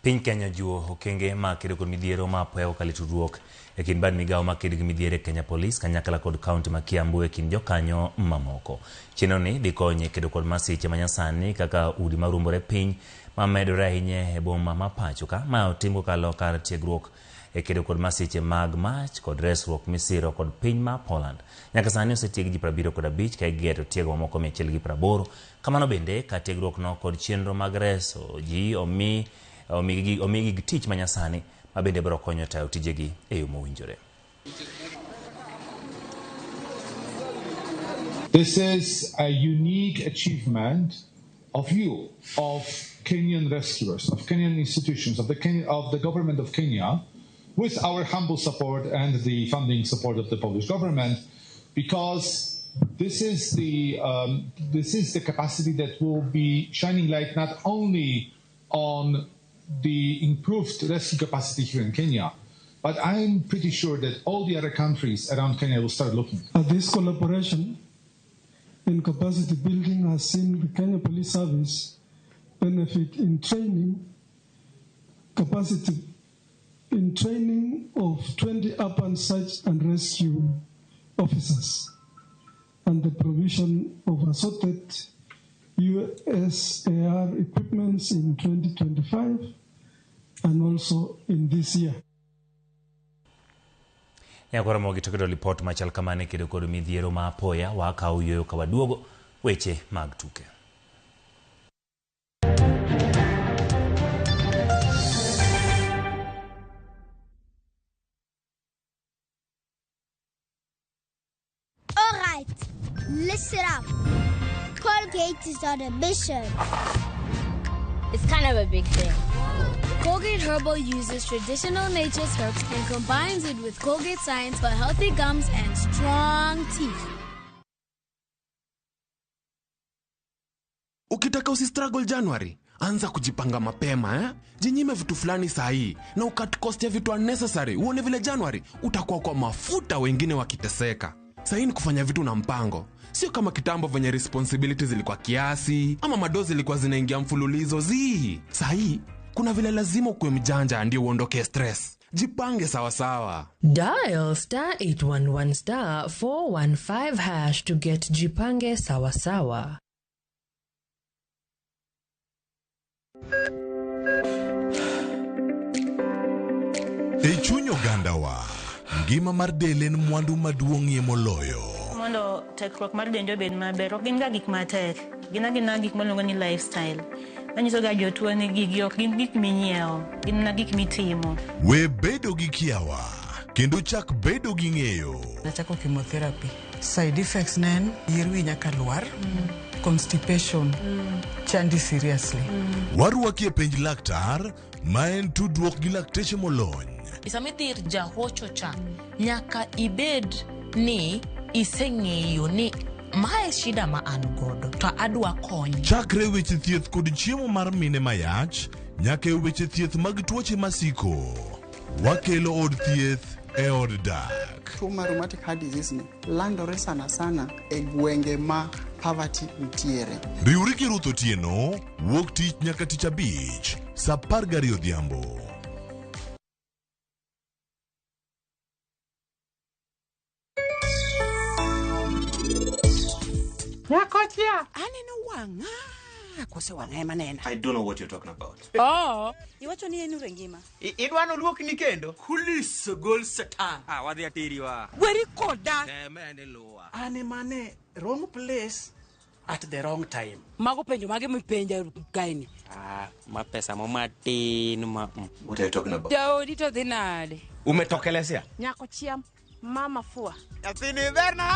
Piny Kenya ojiwo okenge mag kedo kod midhiero ma apoya kokalo e tudruok e kind bad migawo ma kedo gi midhiero e Kenya Police kanyakla kod kaunti ma Kiambu e kind jokanyo mamoko. Chenro ni dhi konyo e kedo kod masiche manyasani kaka udi maruombore piny ma medore ahinya e boma ma pacho ka. Ma otim kokalo kar tiegruok e kedo kod masiche mag mach kod resruok misiro kod piny ma Poland. Nyaka sani osetieg ji 75 ka igeto tiego mamoko 180. Kamano bende ka tiegruok no kod chenro mag reso ji omi omigi gig tich manyasani ma bende biro konyo tayo tijegi e yo mowinjore. This is a unique achievement of you, of Kenyan rescuers, of Kenyan institutions, of the government of Kenya, with our humble support and the funding support of the Polish government, because this is the capacity that will be shining light not only on the improved rescue capacity here in Kenya, but I'm pretty sure that all the other countries around Kenya will start looking. This collaboration in capacity building has seen the Kenya Police Service benefit in training capacity in training of 20 urban search and rescue officers and the provision of assorted USAR equipments in 2025 and also in this year. Nyakora mogi to keto lipot machal kamano e kedo kod midhiero ma apoya wakawo yueyo ka waduogo weche mag tuke. All right, listen up. Colgate is on a mission. It's kind of a big thing. Colgate Herbal uses traditional nature's herbs and combines it with Colgate science for healthy gums and strong teeth. Ukitaka usistruggle January, anza kujipanga mapema eh? Jinyime vitu fulani sahii na ucut cost ya vitu unnecessary. Uone vile January utakuwa kwa mafuta wengine wakiteseka. Sahii ni kufanya vitu na mpango, sio kama kitambo venye responsibility zilikuwa kiasi ama madoo zilikuwa zinaingia mfululizo. Zii, sahii kuna vile lazima ukuwe mjanja ndio uondoke stress. Jipange sawasawa. Dial *811*415# to get Jipange Sawa Sawa. E chuny ogandawa, ngima mar del en mwandu maduong'ie moloyo. Mondo tekruok mar dendi obed maber, ok gin ga gik matek. Gin agina gik miluongo ni lifestyle. Manyiso ga jotuo ni gigi ok gin gik minyiewo, gin mana gik mitimo. We bedo gi kiawa, kendo chak bedo gi ng'eyo. Nachako chemotherapy. Side effects ne en yier wi nyaka lwar, constipation, chandi seriously. Warwaki e penj laktar, ma en tudruok gi lakteche molony. Sama idhi ir jahocho cha, nyaka ibed ni iseng'eyo ni mae shida ma an godo to adwa kony. Chakre weche thieth kod chiemo mar mine mayach, nyaka e weche thieth mag tuoche masiko. Wakelo od thieth e od dak. Tuo mar rheumatic heart disease ni landore sana sana e gwenge ma poverty nitiere. Riwri gi Ruth Otieno, wuok tich nyaka tich abich, sa 12 odhiambo. Nyakocha, aneno wang'a kose wang'a ema nena. I don't know what you're talking about. Oh, iwacho ni en ure ngima. Idwa noluokni kendo? Kulis gol satan. Ah, wadhi atiriwa. Weri koda. Temene luwa. An emane wrong place at the wrong time. Mago penjo mage mipenja kaeni. Ah, ma pesa mo matin ma. What are you talking about? Jaodi to dhi nade? Umetokelezea? Nyako chiam, mama fua. Nyathini berna.